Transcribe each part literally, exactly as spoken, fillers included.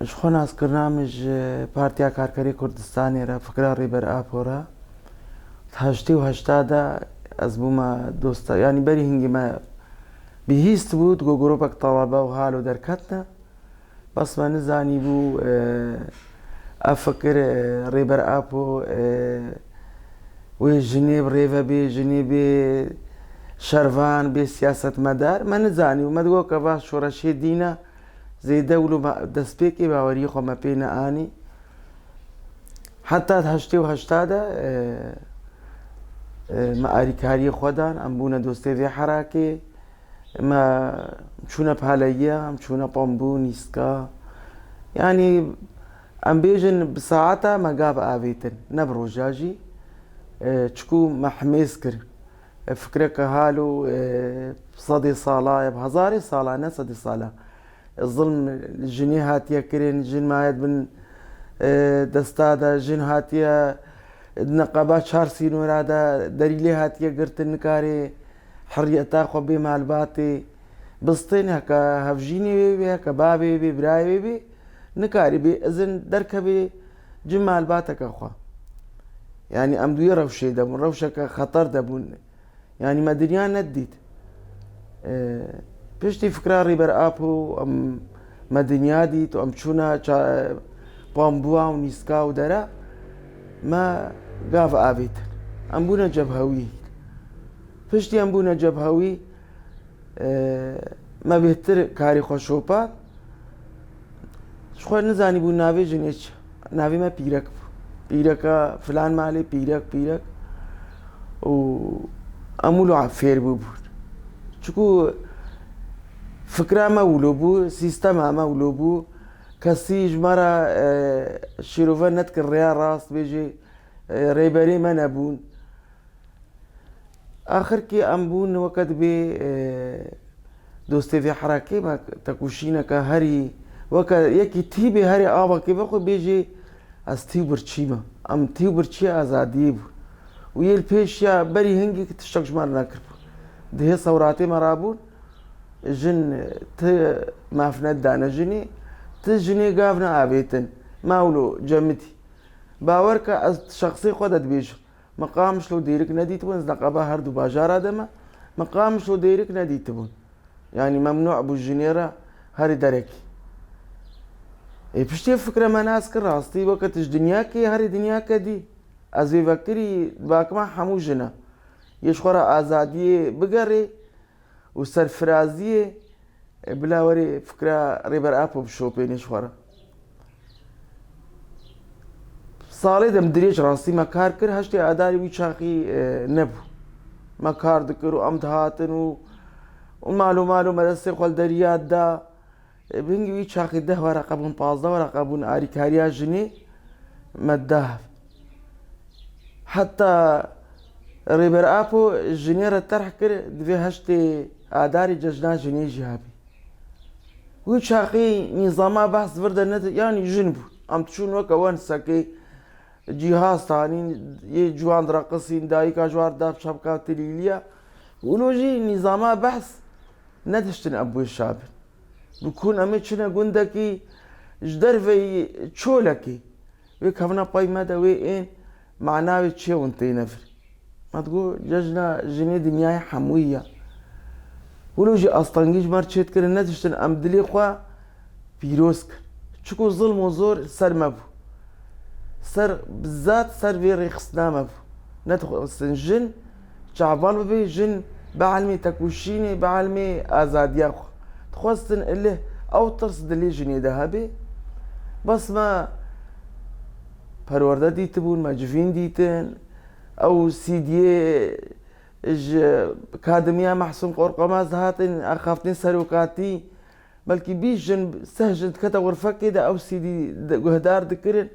Ji xwe naskirina min ji Partiya Karkerê Kurdistanê re, fikra Rêber Apo re. Di heştê û heşta de ez bûme dosta, yanî berî hingî me bihîst bû, digo grûpek talebe û halo derketine. Bes me nizanîbû, e, ev fikir, e, Rêber Apo, e, wê jinê bi rêve bê, jinê bê şervan, bê siyasetmedar. Me nizanîbû. Me digot ke va şoreşê dîn e, zêde wilo me destpêkê baweriyê xwe me pê neanî. Heta di heştê û heşta de, e, e, me alîkariyê xwe dan, em bûne dostê vê herakê. Me çûne Paleyiya, em çûne Pambû, Nîska. Yanî em bêjin bi saeta me gav avêtin, ne bi roja jî. E, çikû me himêz kir. E, fikreke halo, e, sedê sala, e, bi hezarê sala, ne sedê sala. E, zilm li jinê hatiye kirin, jin maye di bin, e, desta de, jin hatiye di neqeba çar sînora de, derî lê hatiye girtin, nikarê heriyeta xwe bê malbatê bistên, heke hevjînê wê bê, heke bavê wê bê, birayê wê bê, nikarî bê izin derkevê cin malbateke xwe. Yanî em di wê rewşê de bûn, rewşeke xeter de bûn. Yanî me dinya nedît. E, piştî fikra Rêber Apo em, me dinya dît û em çûne ça-, Pambûa û Nîska û dere me gav avêtin. Em bûne cebhewî. Piştî em bûne cebhewî, e, me bêhtir karê xwe şopand. Ji xwe nizanîbû navê jinê çi. Navê me Pîrek bû. Pîreka filan malê, pîrek, pîrek. Û em wilo fêr bûbûn. Çiku fikra me wilo bû, sîstema me wilo bû. Kesî ji me re, e, şîrove nedikir rêya rast bêjê, e, rêberê me nebûn. Axirkî em bûn weke dibê, e, dostê vê herakê me tekoşîneke herî, weke yekî tî bê herî avakê vexwe bêjê, ez tî û birçî me. Em tî û birçî azadiyê bûn. Û yê li pêş ya berî hingî tiştek ji me re nekiribû. Di hê sewratê me rabûn, jin ti maf nedane jinê, ti jinê gav neavêtin. Me wilo cemidî. Bawer ke ez şexsê xwe de dibêjim. Me Qamişlo Dêrik nedîtibûn, ez neqeba her du bajara de me. Me Qamişlo Dêrik nedîtibûn. Yanî memnû bû jinê re herî derekî. Ê piştî fikre me nas kir, rastî weke tu ji dinyakê herî dinyake dî. Ez vê vekirî bakima hemû jin e. Yê ji xwe re azadiyê bigerê û serfiraziyê, e, bila werê fikra Rêber Apo bişopênê ji xwe re. Salê dem dirêj rastî me kar kir, heştê Adarê wî çaxî, e, nebû. Me kar dikir û em dihatin û, û mal û mal û me destê xwe li deriya da. E, bi hingî wî çaxî deh wereqe bûn, pazdeh wereqe bûn, arîkariya jinê me da hev. Heta Rêber Apo jinê re terh kir, divê heştê Adarê cejna jinê jî hebî. Wî çaxî nîzama behs vir de ne, yanî jin bûn. Em diçûn weke wensekê cîhaz tanîn, yê ciwan direqisîn, dayika ji wan da çepka tilîliya. Wilo jî nîzama behs nediştin em wê şabin. Bi kun em ê çine gundekî ji derveyî çolekî. Wê kevna pey me de wê ên mana wê çi ye hûn têne vir. Me digot, cejna jinê dinyayê hemûyî ye. Wilo jî astengî ji me re çêdikirin, nediştin em dilê xwe pîroz kin. Çiku zilm û zor ser me bû. Ser, bizat ser vê rêxistina me bû. Nedixwestin jin çaval bibe, jin bielmê tekoşînê, bielmê azadiya xwe. Dixwestin ilih ew tirs dilê jinê de hebe. Bes me perwerde dîtibûn, me civîn dîtin. Ew C D'yê ji Kadimiya Mehsûn Qorqemaz dihatin, axaftin serokatî. Belkî bîst jin, seh jin dikete xurfekê de ew C D de guhdar dikirin.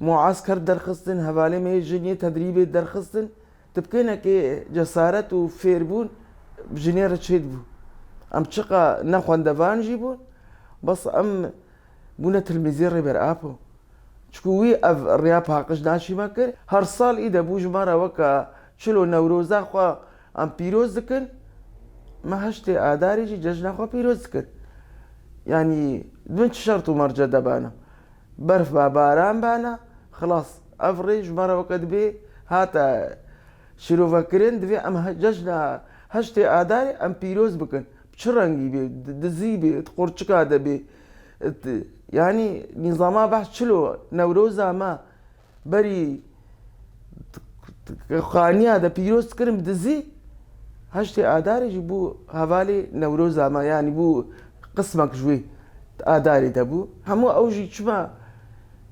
Muasker derxistin, hevalê me yê jin yê tedrîbê derxistin. Tipkênekê cesaret û fêrbûn bi jinê re çêdibû. Em çiqa ne xwendevan jî bûn, bes em bûne tilmîzê Rêber Apo. Çiku wî ev rêya paqij naşî me kir. Her sal î de bû ji me re weke çilo Newroza xwe em pîroz dikin. Me heştê Adarê jî cejna xwe pîroz dikin. Yanî Di bin çi şert û merce de bana? Berf ba, baran bana, xilas. Ev rê ji me re weke dibê hate şîrovekirin, divê em he-, cejna heştê Adarê em pîroz bikin. Bi çi rengî bê, di dizî bê, di qurçika de bê. Di, yanî nîzama behs çilo, Newroza me berî xaniya de pîroz dikirin bi dizî, heştê Adarê jî bû hevalê Newroza me, yanî bû qismek ji wê Adarê de bû. Hemû ew jî çima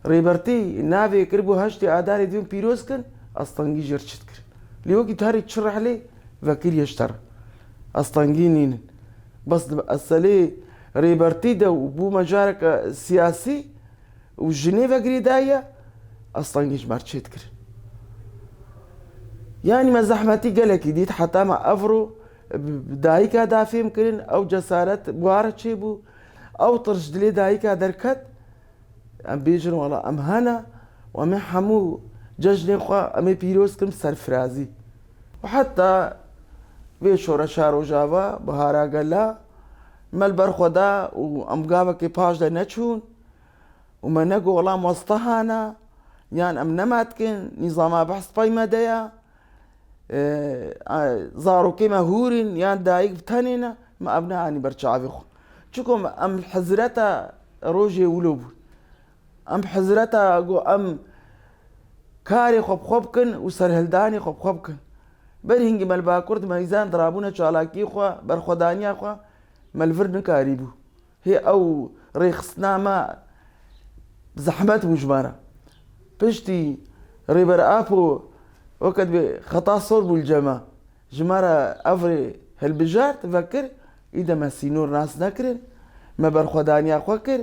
Rêbertî navê kiribû heştê Adarê dibên pîroz kin, Astengî jê re çi dikir? Lê wekî tarî çi rehlê vekiriye ji te re. Astengî nînin. Bes di eselê Rêbertî de û bû mecareke siyasî, û jinê ve girêdayî ye, Astengî ji me re çêdikirin. Yanî me zehmetî gelekî dît, heta me evro bi, bi dayika da fêm kirin, ew cesaret bi wa re çêbû, ew tirs ji dilê dayika derket, em bêjin, wela em hene û em ê hemû cejnê xwe em ê pîroz kirin bi serfirazî. Û heta vê şoreşa Rojava, Bihara Gela, me li ber xwe da û em gavekê paş de neçûn. Û me negot, wela mostehana, yan em nema dikin, nîzama behs pey me de ya, e, e, zarokê me hûr in, yan dayik bi tenê ne, me ev neanî ber çavê xwe. Çiko me, em li hizreta rojê wilo bûn. Em bi hizreta got, em karê xwe bi xwe bikin û serhildanê xwe bi xwe bikin. Berî hingî me li Bakur di meyzan dirabûne çalakiyê xwe, berxwedaniya xwe, me li vir nikarîbû. Hê ew rêxistina me zehmet bû ji me re. Piştî Rêber Apo weke dibê xeta sor bû li cem me. Ji me re ev rê hilbijart, vekir, îde me sînor nas nekirin. Me berxwedaniya xwe kir.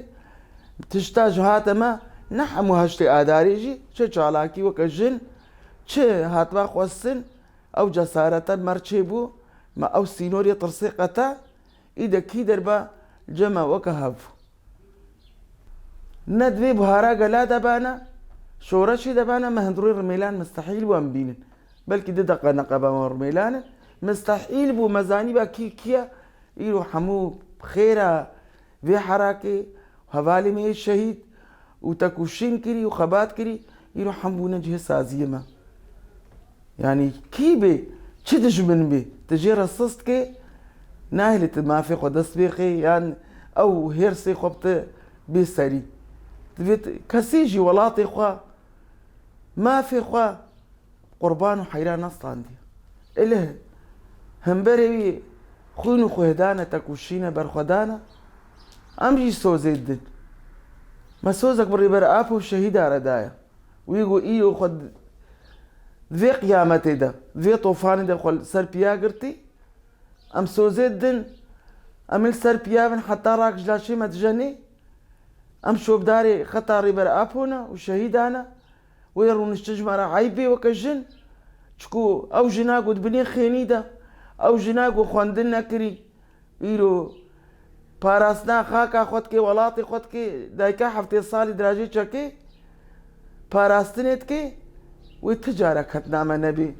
Tişta ji hate me, ne hemû heştê Adarê jî, çi çalakî weke jin, çi hatma xwestin, ew cesarete me re çêbû, me ew sînorê tirsê qete. Îde kî derbe cem me weke hev. Ne di vê buhara gela de bana, şoreşê de bana, me hundirê Rimêlan mistehîl bû em bînin. Belkî di deqa neqeba me Rimêlan in. Mistehîl bû, me zanîba kî kî ye. Îro hemû xêra vê herakê, hevalê me yê şehîd û tekoşîn kirî û xebat kirî, îro hem bûne cihê saziyê me. Yanî kî bê, çi dijmin bê, tu jê re sist kê, nahêlê tu mafê xwe dest bêxê, yan ew hêrsê xwe bi tu bê serî. Divê tu, kesî jî welatê xwe, mafê xwe qurban û heyra nestandiye. Elih hemberê wî xwîn û xwêhdane, tekoşîne, berxwedane, em jî sozê didin. Me sozek bi Rêber Apo şehîda re daye. Wî got, îro xwe di vê qiyametê de, di vê tofanê de xwe li ser piya girtî, em sozê didin, em ê li ser piya bin heta rak ji laşê me dijenê. Em şopdarê xeta Rêber Apo ne û şehîda ne. Wê rûniştin ji me re eyb bê weke jin. Çiku ew jina ku di binê xênî de, ew jina ku xwendin nekirî, îro parastina xaka xwe dike, welatê xwe dike, dayika heftê salî dirajê çekê parastinê dike, wê ti carek hetina me nebê.